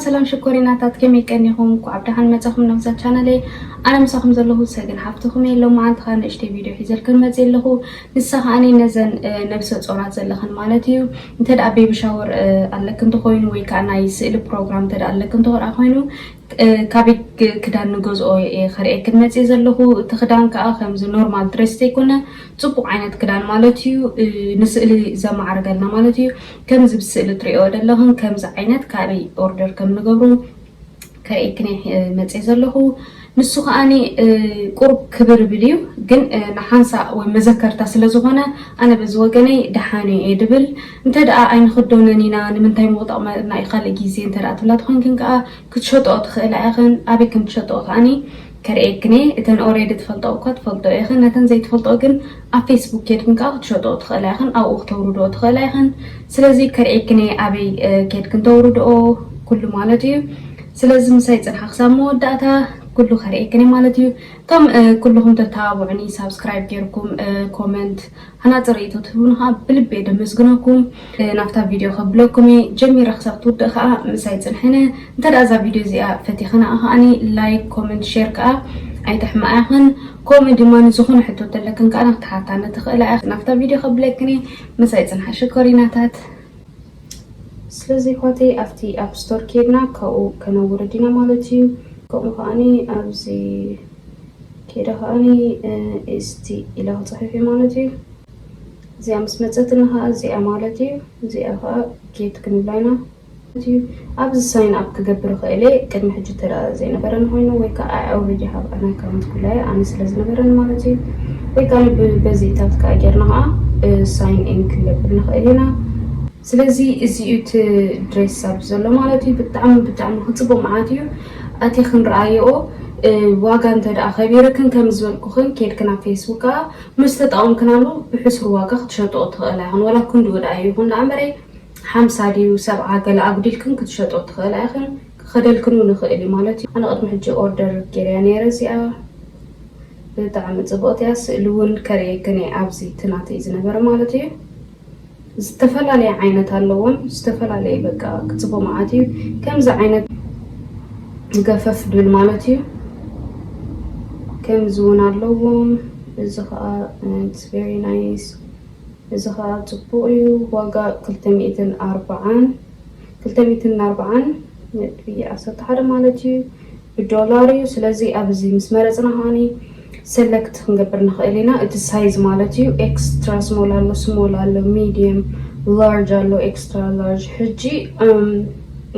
ሰላም ሽኮሪናታት፣ ከመይ ቀኒኹም? እንኳዕ ብደሓን መጻኹም ናብዛ ቻነለይ። ኣነ ምሳኹም ዘለኹ ሰገን ሓፍትኹም እየ። ሎማዓንቲ ኸኣ ንእሽተይ ቪድዮ ሒዘልክን መጽእ ኣለኹ። ንሳ ኸኣኒ ነዘን፣ እ፣ ነብሰ ጾራት ዘለኽን ማለት እዩ። እንተ ደኣ ቤቢ ሻወር፣ እ፣ ኣለክን እንተኾይኑ ወይ ከኣ ናይ ስእሊ ፕሮግራም እንተ ደኣ ኣለክን እንተኾይኑ፣ እ፣ ካበይ ክ-፣ ክዳን ንገዝኦ እየ ኸርእየክን መጽእ ዘለኹ። እቲ ክዳን ከኣ ከምዚ ኖርማል ድሬስ ዘይኮነ፣ ጽቡቕ ዓይነት ክዳን ማለት እዩ። እ፣ ንስእሊ ዘማዕርገልና ማለት እዩ። ከምዚ ብስእሊ ትሪኦ ዘለኽን ከምዚ ዓይነት ካበይ ኦርደር ከም ንገብሮ ከርእየክን እየ፣ እ፣ መጽእ ዘለኹ። ንሱ ከኣኒ፣ እ፣ ቁሩብ ክብርብል እዩ፣ ግን፣ እ፣ ንሓንሳእ ወይ መዘከርታ ስለ ዝኾነ ኣነ በዚ ወገነይ ደሓን እየ ድብል። እንተ ደኣ ኣይንኽደኖን ኢና፣ ንምንታይ ምቑጣቕ መ-፣ ናይ ካልእ ግዜ እንተ ደኣ ትብላ ተኾይንክን ከኣ ክትሸጥኦ ትኽእላ ኢኽን። ኣበይ ከም ትሸጥኦ ከኣኒ ከርእየክን እየ። እተን ኦሬዲ ትፈልጥኦ እኳ ትፈልጥኦ ኢኽን። ነተን ዘይትፈልጥኦ ግን ኣብ ፌስቡክ ኬድክን ከኣ ክትሸጥኦ ትኽእላ ኢኽን። ኣብኡ ክተውርድኦ ትኽእላ ኢኽን። ስለዚ ከርእየክን እየ ኣበይ፣ እ፣ ኬድክን ተውርድኦ ኩሉ ማለት እዩ። ስለዚ ምሳይ ጽንሓ ክሳብ መወዳእታ ኩሉ ከርእየክን እየ ማለት እዩ። እቶም፣ እ፣ ኩልኹም ተተባብዑኒ ሳብስክራይብ ጌርኩም፣ እ፣ ኮመንት ሃናጺ ርእይቶ ትህቡኒ ኸኣ ብልቢ እየ ደመስግነኩም። እ፣ ናብታ ቪድዮ ከብለኩም እየ። ጀሚረ ክሳብ ትውድእ ኸኣ ምሳይ ጽንሕነ። እንተ ደኣ እዛ ቪድዮ እዚኣ ፈቲኽና ከኣኒ ላይክ፣ ኮመንት፣ ሼር ከኣ ኣይትሕመኣ ኢኽን። ከምኡ ድማ ንዝኾነ ሕቶ ተለክን ከኣ ክትሓታኒ ትኽእላ ኢኽን። ናብታ ቪድዮ ከብለክን እየ። ምሳይ ጽንሓ ሽኮሪናታት። ስለዚ ኣሕዋተይ ኣብቲ ኣፕ ስቶር ኬድና ካብኡ ከነውርድ ኢና ማለት እዩ። ከምኡ ከኣኒ ኣብዚ ኬደ ከኣኒ፣ እ፣ ኤስቲ ኢለ ክጽሕፍ እየ ማለት እዩ። እዚኣ ምስ መጸትና ከኣ እዚኣ ማለት እዩ። እዚኣ ከኣ ጌት ክንብላ ኢና ማለት እዩ። ኣብዚ ሳይን ኣፕ ክገብር እኽእል እየ፣ ቅድሚ ሕጂ እንተ ደኣ ዘይነበረኒ ኮይኑ ወይ ከኣ I already have an account ኩላየ ኣነ ስለ ዝነበረኒ ማለት እዩ። ወይ ከኣ ብ-፣ በዚታት ከኣ ጌርና ከኣ፣ እ፣ ሳይን ኢን ክንገብር ንኽእል ኢና። ስለዚ እዚ እዩ እቲ ድሬስ ኣብዚ ዘሎ ማለት እዩ። ብጣዕሚ፣ ብጣዕሚ ክጽቡቕ መዓት እዩ። ኣቲኽን ረኣይኦ፣ እ፣ ዋጋ እንተ ደኣ ከቢርክን ከም ዝበልኩኽን ኬድክን ኣብ ፌስቡክ ከኣ ምስ ተጠቐምክናሉ ብሕሱር ዋጋ ክትሸጥኦ ትኽእላ ኢኽን። ዋላ ክንድኡ ደኣ ይኹን ደኣ እምበረይ፣ ሓምሳ ድዩ ሰብዓ ገለ ኣጉዲልክን ክትሸጥኦ ትኽእላ ኢኽን። ክኸደልክን እውን ይኽእል እዩ ማለት እዩ። ኣነ ቅድሚ ሕጂ ኦርደር ጌረያ ነይረ እዚኣ። ብጣዕሚ ጽብቕቲ እያ። ስእሊ እውን ከርእየክን እየ ኣብዚ እቲ ናተይ ዝነበረ ማለት እዩ። ዝተፈላለየ ዓይነት ኣለዎም። ዝተፈላለየ በቃ ክጽቡቕ መዓት እዩ። ከምዚ ዓይነት ገፈፍ ድብል ማለት እዩ። ከምዚ እውን ኣለዎም። እዚ ኸኣ፣ it's very nice። እዚ ኸኣ ጽቡቕ እዩ። ዋጋ ክልተ ሚእትን ኣርብዓን፣ ክልተ ሚእትን ኣርብዓን ነጥቢ ዓሰርተ ሓደ ማለት እዩ። ብዶላር እዩ። ስለዚ ኣብዚ ምስ መረጽና ኸኣኒ ሰለክት ክንገብር ንኽእል ኢና። እቲ ሳይዝ ማለት እዩ። ኤክስትራ ስሞል ኣሎ፣ ስሞል ኣሎ፣ ሚድየም፣ ላርጅ ኣሎ፣ ኤክስትራ ላርጅ። ሕጂ፣ እም፣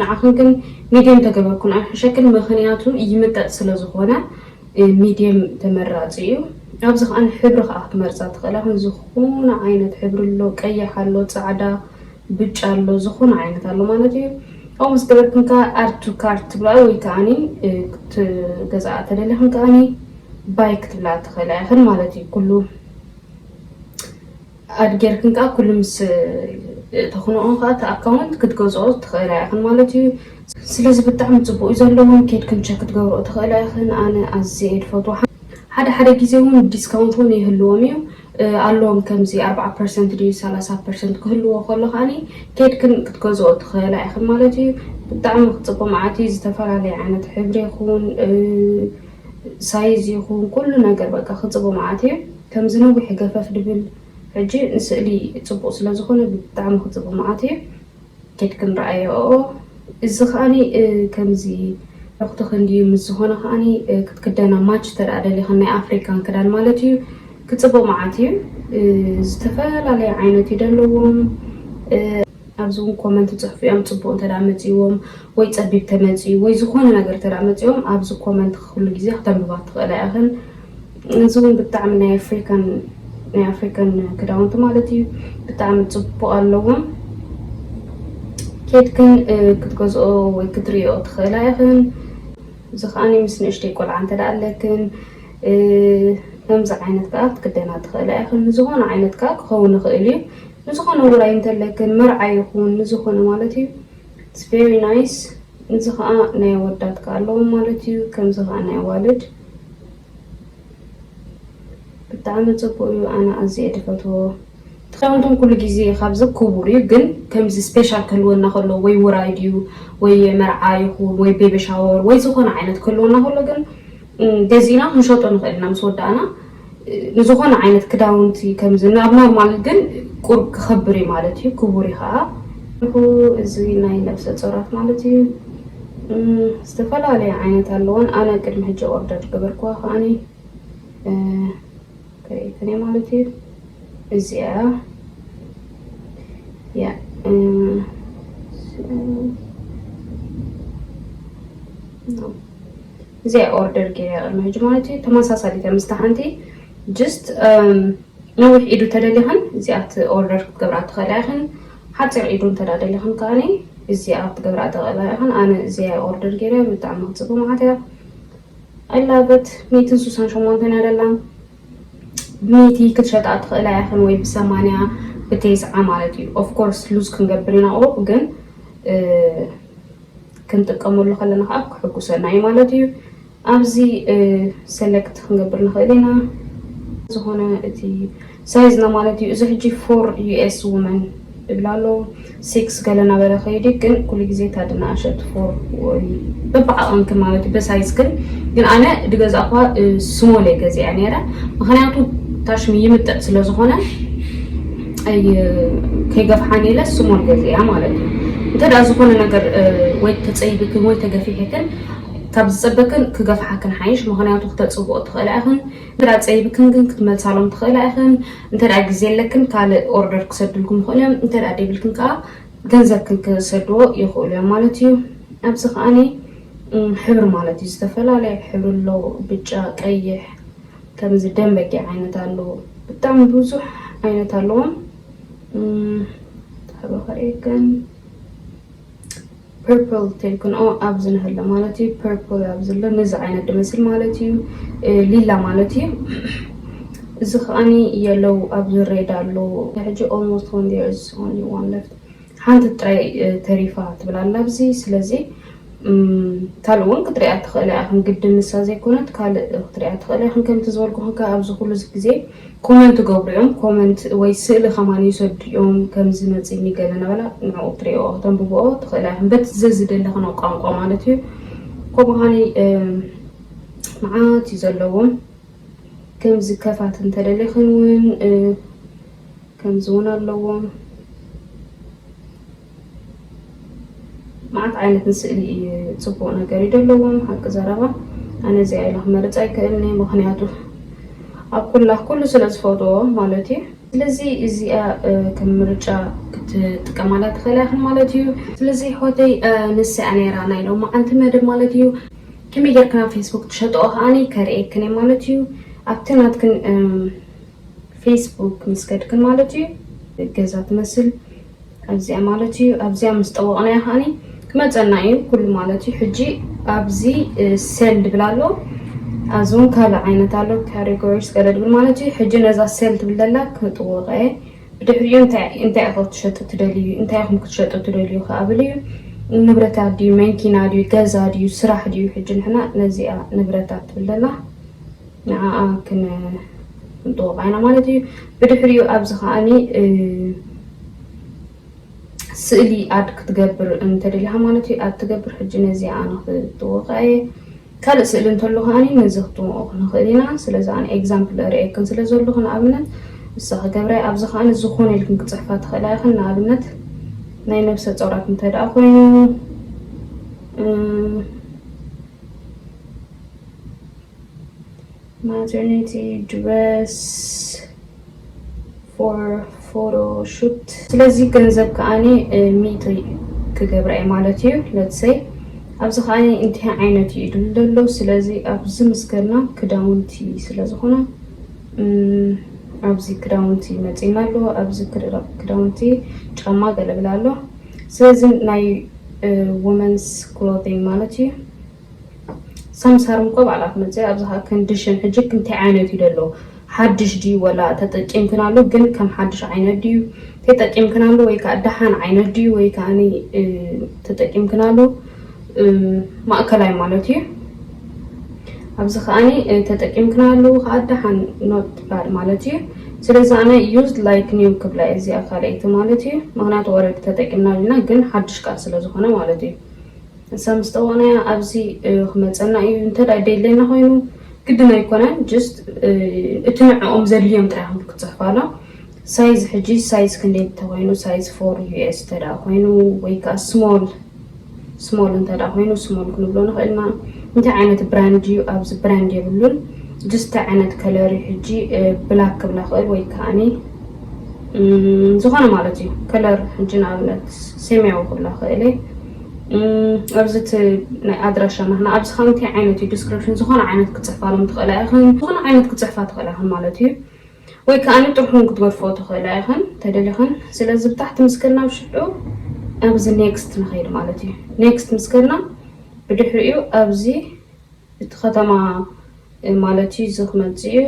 ንዓኽን ግን ሚድየም ተገበርኩን ኣይሕሸክን፣ ምኽንያቱ ይምጠጥ ስለ ዝኾነ፣ እ፣ ሚድየም ተመራጺ እዩ። ኣብዚ ኸኣ ሕብሪ ኸኣ ክትመርጻ ትኽእላ። ዝኾነ ዓይነት ሕብሪ ኣሎ፣ ቀይሕ ኣሎ፣ ጻዕዳ፣ ብጫ ኣሎ፣ ዝኾነ ዓይነት ኣሎ ማለት እዩ። ከምኡ ምስ ገበርክን ከኣ ኣድ ቱ ካርት ትብላ ወይ ከኣኒ፣ እ፣ ክትገዝኣ ተደሊኽን ከኣኒ ባይ ክትብላ ትኽእላ ኢኽን ማለት እዩ። ኩሉ ኣድ ጌርክን ከኣ ኩሉ ምስ፣ እ፣ ተኽንኦ ከኣ እቲ ኣካውንት ክትገዝኦ ትኽእላ ኢኽን ማለት እዩ። ስለዚ ብጣዕሚ ጽቡቕ እዩ ዘለዎም፣ ኬድክን ቸክ ክትገብርኦ ትኽእላ ኢኽን። ኣነ ኣዝየ እየ ዝፈትዎ። ሓደ ሓደ ግዜ እውን ዲስካውንት እውን ይህልዎም እዩ፣ እ፣ ኣለዎም ከምዚ ኣርብዓ ፐርሰንት ድዩ ሰላሳ ፐርሰንት ክህልዎ ከሎ ከኣኒ ኬድክን ክትገዝኦ ትኽእላ ኢኽን ማለት እዩ። ብጣዕሚ ክጽቡቕ መዓት እዩ። ዝተፈላለየ ዓይነት ሕብሪ ይኹን፣ እ፣ ሳይዝ ይኹን ኩሉ ነገር በቃ ክጽቡቕ መዓት እዩ። ከምዚ ነዊሕ ገፈፍ ድብል ሕጂ ንስእሊ ጽቡቕ ስለ ዝኾነ ብጣዕሚ ክጽቡቕ መዓት እዩ። ኬድክን ረኣይኦ። እዚ ከኣኒ፣ እ፣ ከምዚ ኣኽቲ ክንድዩ ምስ ዝኾነ ከኣኒ፣ እ፣ ክትክደና ማች ተደኣ ደሊኽን ናይ ኣፍሪካን ክዳን ማለት እዩ። ክጽቡቕ መዓት እዩ። እ፣ ዝተፈላለየ ዓይነት እዩ ደለዎም። እ፣ ኣብዚ እውን ኮመንት ጽሕፉ እዮም፣ ጽቡቕ እንተ ደኣ መጺእዎም ወይ ጸቢብ ተመጺኡ ወይ ዝኾነ ነገር እንተ ደኣ መጺኦም ኣብዚ ኮመንት ኩሉ ግዜ ክተንብባ ትኽእላ ኢኽን። እዚ እውን ብጣዕሚ ናይ ኣፍሪካን፣ ናይ ኣፍሪካን ክዳውንቲ ማለት እዩ። ብጣዕሚ ጽቡቕ ኣለዎም። ኬድክን፣ እ፣ ክትገዝኦ ወይ ክትሪኦ ትኽእላ ኢኽን። እዚ ከኣኒ ምስ ንእሽተይ ቆልዓ እንተ ደኣ ኣለክን፣ እ፣ ከምዚ ዓይነት ከኣ ክትክደና ትኽእላ ኢኽን። ንዝኾነ ዓይነት ከኣ ክኸውን ይኽእል እዩ። ንዝኾነ ውራይ እንተለክን፣ መርዓ ይኹን፣ ንዝኾነ ማለት እዩ። It's very nice። እዚ ከኣ ናይ ኣወዳት ከኣ ኣለዎም ማለት እዩ። ከምዚ ከኣ ናይ ኣዋልድ። ብጣዕሚ ጽቡቕ እዩ። ኣነ ኣዝየ እየ ዝፈትዎ። እቲ ክዳውንቶም ኩሉ ግዜ ካብዚ ክቡር እዩ፣ ግን ከምዚ ስፔሻል ክህልወና ከሎ ወይ ውራይ ድዩ ወይ መርዓ ይኹን ወይ ቤቢ ሻወር ወይ ዝኾነ ዓይነት ክህልወና ከሎ ግን ገዚእና ክንሸጦ ንኽእል ኢና ምስ ወዳእና። ንዝኾነ ዓይነት ክዳውንቲ ከምዚ ናብ ኖርማል ግን ቁርብ ክኸብር እዩ ማለት እዩ፣ ክቡር እዩ ከዓ። እዚ ናይ ነብሰ ጾራት ማለት እዩ። ዝተፈላለዩ ዓይነት ኣለዎን ኣነ ቅድሚ ሕጂ ኦርደር ገበርኩዋ ከዓኒ ከርእየክን ማለት እዩ። እዚኣ ያ እዚኣ ኦርደር ገይረ ቅድሚ ሕጂ ማለት እዩ። ተመሳሳሊት ምስታ ሓንቲ ጅስት ነዊሕ ኢዱ ተደሊኽን እዚኣ ኦርደር ክትገብራ ትኽእላ ኢኽን። ሓፂር ኢዱ እንተዳ ደሊኽን ከዓኒ እዚኣ ክትገብራ ትኽእላ ኢኽን። ኣነ እዚኣ ኦርደር ገይረ ብጣዕሚ ክትፅቡ ማለት እያ። ኣይላበት ሚእትን ሱሳን ሸሞንተን እያ ደላ። ብሚእቲ ክትሸጣ ትኽእላ ኢኽን ወይ ብሰማንያ ብተስዓ ማለት እዩ። ኦፍኮርስ ሉዝ ክንገብር ኢና ቁሩብ ግን ክንጥቀመሉ ከለና ከዓ ክሕጉሰና እዩ ማለት እዩ። ኣብዚ ሰለክት ክንገብር ንኽእል ኢና። ዝኾነ እቲ ሳይዝ ና ማለት እዩ። እዚ ሕጂ ፎር ዩ ኤስ ውመን ይብል ኣሎ። ሲክስ ገለ ናበለ ከይዲ ግን ኩሉ ግዜ እታ ድናኣሸት ፎር በብዓቐንክን ማለት እዩ በሳይዝ ግን ግን ኣነ ድገዛእኳ ስሞል እየ ገዚኣ ነይረ። ምክንያቱ ታሽሚ ይምጥዕ ስለ ዝኾነ ከይገፍሓን ኢለ ስሞል ገዚኣ ማለት እዩ። እንተ ደኣ ዝኾነ ነገር ወይ ተፀይብክን ወይ ተገፊሕክን ካብ ዝፀበክን ክገፍሓክን ሓይሽ፣ ምክንያቱ ክተፅብኦ ትኽእላ ኢኽን። እንተ ደኣ ፀይብክን ግን ክትመልሳሎም ትኽእላ ኢኽን። እንተ ደኣ ግዜ ኣለክን ካልእ ኦርደር ክሰድልኩም ይኽእሉ እዮም። እንተ ደኣ ደይብልክን ከዓ ገንዘብክን ክሰድዎ ይኽእሉ እዮም ማለት እዩ። ኣብዚ ከዓኒ ሕብሪ ማለት እዩ ዝተፈላለየ ሕብሪ ኣሎ። ብጫ፣ ቀይሕ፣ ከምዚ ደም በጊዕ ዓይነት ኣሎ። ብጣዕሚ ብዙሕ ዓይነት ኣለዎም። ተበኸሪየከን ፐርፕል ቴልክንኦ ኣብዚ ንህለ ማለት እዩ። ፐርፕል ኣብዚ ኣሎ ነዚ ዓይነት ድመስል ማለት እዩ። ሊላ ማለት እዩ። እዚ ከዓኒ የለው ኣብዚ ሬድ ኣሎ። ሕጂ almost one there is only one left። ሓንቲ ጥራይ ተሪፋ ትብል ኣላ ኣብዚ። ስለዚ ካልእ እውን ክትሪኣ ትኽእላ ኢኽን፣ ግድን ንሳ ዘይኮነት ካልእ ክትሪኣ ትኽእላ ኢኽን። ከምቲ ዝበልኩኽን ከ ኣብዚ ኩሉ ግዜ ኮመንት ገብሩ እዮም። ኮመንት ወይ ስእሊ ከማን ይሰዱ እዮም። ከምዚ መፂኒ ገለ ነበላ ንዕኡ ክትሪኦ ክተንብብኦ ትኽእላ ኢኽን። በቲ ዘዝደለኽን ቋንቋ ማለት እዩ። ከምኡ ከዓኒ መዓት እዩ ዘለዎም። ከምዚ ከፋት እንተደሊኽን እውን ከምዚ እውን ኣለዎም። መዓት ዓይነት ንስእሊ እዩ ፅቡቅ ነገር እዩ ዘለዎም። ሓቂ ዘረባ ኣነ እዚኣ ኢለ ክመርፅ ኣይክእልኒ፣ ምክንያቱ ኣብ ኩላ ኩሉ ስለ ዝፈትዎ ማለት እዩ። ስለዚ እዚኣ ከም ምርጫ ክትጥቀማላ ትኽእላ ኢኽን ማለት እዩ። ስለዚ ሕወተይ ንስኣ ነይራ ናይ ሎማዓንቲ መደብ ማለት እዩ። ከመይ ጌርካ ናብ ፌስቡክ ትሸጥኦ ከዓኒ ከርእየክን እየ ማለት እዩ። ኣብቲ ናትክን ፌስቡክ ምስ ከድክን ማለት እዩ። ገዛ ትመስል ኣብዚኣ ማለት እዩ። ኣብዚኣ ምስ ጠወቕናያ ከዓኒ ክመፀና እዩ ኩሉ ማለት እዩ። ሕጂ ኣብዚ ሴል ድብል ኣሎ። ኣብዚ እውን ካልእ ዓይነት ኣሎ፣ ካቴጎሪስ ገለ ድብል ማለት እዩ። ሕጂ ነዛ ሴል ትብል ዘላ ክጥወቐ እየ። ብድሕሪኡ እንታይ እንታይ ኢኹም ክትሸጡ ትደልዩ? እንታይ ኢኹም ክትሸጡ ትደልዩ ከኣ ብል እዩ። ንብረታት ድዩ፣ መኪና ድዩ፣ ገዛ ድዩ፣ ስራሕ ድዩ? ሕጂ ንሕና ነዚኣ ንብረታት ትብል ዘላ ንዓኣ ክን ክንጥወቓ ኢና ማለት እዩ። ብድሕሪኡ ኣብዚ ከዓኒ ስእሊ ኣድ ክትገብር እንተደሊኻ ማለት እዩ ኣድ ትገብር። ሕጂ ነዚኣ ኣነ ክትጥወቓ እየ። ካልእ ስእሊ እንተሎ ከዓኒ ነዚ ክትጥወቑ ንኽእል ኢና። ስለዚ ኣነ ኤግዛምፕል እርእየክን ስለ ዘለኹ ንኣብነት ንሳ ክገብረ ኣብዚ ከዓኒ ዝኾነ ኢልክን ክፅሕፋ ትኽእላ ኢኽን። ንኣብነት ናይ ነብሰ ጾራት እንተ ደኣ ኮይኑ ማተርኒቲ ድረስ ፎር ፎቶ ሹት። ስለዚ ገንዘብ ከዓኒ ሚእቲ ክገብራ እየ ማለት እዩ። ለትሰይ ኣብዚ ከዓኒ እንታይ ዓይነት እዩ ድል ዘሎ። ስለዚ ኣብዚ ምስገና ክዳውንቲ ስለ ዝኾነ ኣብዚ ክዳውንቲ መፂና ኣሎ። ኣብዚ ክዳውንቲ ጫማ ገለብል ኣሎ። ስለዚ ናይ ወመንስ ክሎቲንግ ማለት እዩ። ሳምሳር እኮ ባዕላ ትመፅእ ኣብዛ ኮንዲሽን ሕጂ እንታይ ዓይነት እዩ ዘሎ ሓድሽ ድዩ ወላ ተጠቂምክናሉ ግን ከም ሓድሽ ዓይነት ድዩ ተጠቂምክናሉ ወይ ከዓ ደሓን ዓይነት ድዩ ወይ ከዓ ተጠቂምክናሉ ማእከላይ ማለት እዩ። ኣብዚ ከዓኒ ተጠቂምክናሉ ከዓ ደሓን ኖት ባድ ማለት እዩ። ስለዚ ኣነ used like new ክብላ እየ እዚኣ ካልኣይቲ ማለት እዩ። ምክንያቱ already ተጠቂምና ኣለና፣ ግን ሓድሽ ከዓ ስለ ዝኾነ ማለት እዩ። እሳ ምስ ጠወቕናያ ኣብዚ ክመፀና እዩ። እንተ ደኣ ደልየና ኮይኑ ግድን ኣይኮነን፣ just እቲ ንዕኦም ዘድልዮም ጥራሕ ክትፅሕፋ ኣሎ። ሳይዝ ሕጂ ሳይዝ ክንደይ እንተኮይኑ፣ ሳይዝ for US እንተ ደኣ ኮይኑ ወይ ከዓ small small እንተ ደኣ ኮይኑ small ክንብሎ ንኽእል ኢና። እንታይ ዓይነት brand እዩ? ኣብዚ brand የብሉን። just እንታይ ዓይነት color እዩ? ሕጂ black ክብላ ክእል ወይ ከዓኒ ዝኾነ ማለት እዩ። color ሕጂ ንኣብነት ሰማያዊ ክብላ ክእል እየ። ኣብዚ እቲ ናይ ኣድራሻ ናህና ኣብዚ ከ እንታይ ዓይነት እዩ? description ዝኾነ ዓይነት ክፅሕፋሎም ትኽእላ ኢኽን፣ ዝኾነ ዓይነት ክፅሕፋ ትኽእላ ኢኽን ማለት እዩ። ወይ ከዓ ጥርሑን ክትገድፎ ትኽእላ ኢኽን ተደሊኽን። ስለዚ ብታሕቲ ምስ ከድና ኣብ ሽዑ ኣብዚ next ንኸይድ ማለት እዩ። next ምስ ከድና ብድሕሪኡ ኣብዚ እቲ ከተማ ማለት እዩ እዚ ክመፅእ እዩ።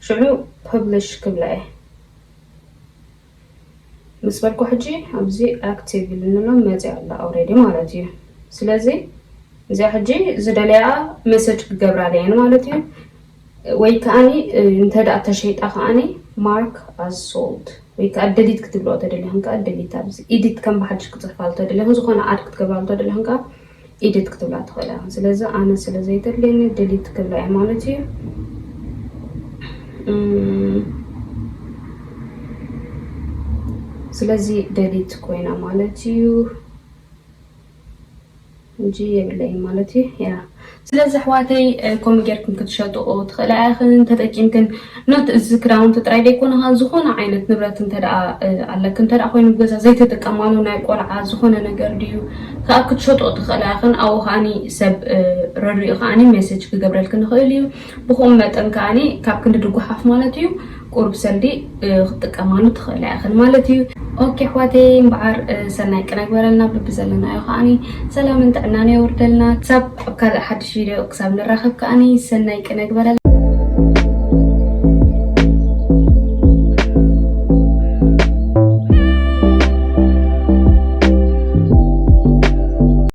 ሽዑ publish ክብላ እየ። ምስ በልኩ ሕጂ ኣብዚ active ኢሉኒ ኣሎ፣ መፂኣ ኣላ already ማለት እዩ። ስለዚ እዚኣ ሕጂ ዝደለያ message ክገብራለይ እየን ማለት እዩ። ወይ ከዓኒ እንተ ደኣ ተሸይጣ ከዓኒ mark as sold ወይ ከዓ delete ክትብልኦ ተደሊኽን ከዓ delete ኣብዚ edit ከም ብሓድሽ ክትፅሕፋሉ ተደሊኽን ዝኾነ ad ክትገብራሉ ተደሊኽን ከዓ edit ክትብላ ትኽእላ ኢኽን። ስለዚ ኣነ ስለ ዘይተድልየኒ delete ክብላ እየ ማለት እዩ። ስለዚ delete ኮይና ማለት እዩ። እንጂ የብለይን ማለት እዩ። ያ ስለዚ ኣሕዋተይ ከምኡ ጌርክን ክትሸጥኦ ትኽእላ ኢኽን ተጠቂምክን። not እዚ ክዳውንቲ ጥራይ ዘይኮነ ከዓ ዝኾነ ዓይነት ንብረት እንተ ደኣ ኣለክ እንተ ደኣ ኮይኑ ብገዛ ዘይተጥቀማሉ ናይ ቆልዓ ዝኾነ ነገር ድዩ ከዓ ክትሸጥኦ ትኽእላ ኢኽን። ኣብኡ ከዓኒ ሰብ ረድኡ ከዓኒ message ክገብረልክን ይኽእል እዩ። ብኹም መጠን ከዓኒ ካብ ክንዲ ድጉሓፍ ማለት እዩ ቁሩብ ሰልዲ ክትጥቀማሉ ትኽእላ ኢኽን ማለት እዩ። ኦኬ ኣሕዋተይ እምበዓር ሰናይ ቅነ ግበረልና ብብዘለናዮ ከዓኒ ሰላምን ጥዕናን የውርደልና። ክሳብ ኣብ ካልእ ሓድሽ ቪድዮ ክሳብ ንራኸብ ከዓኒ ሰናይ ቅነ ግበረልና።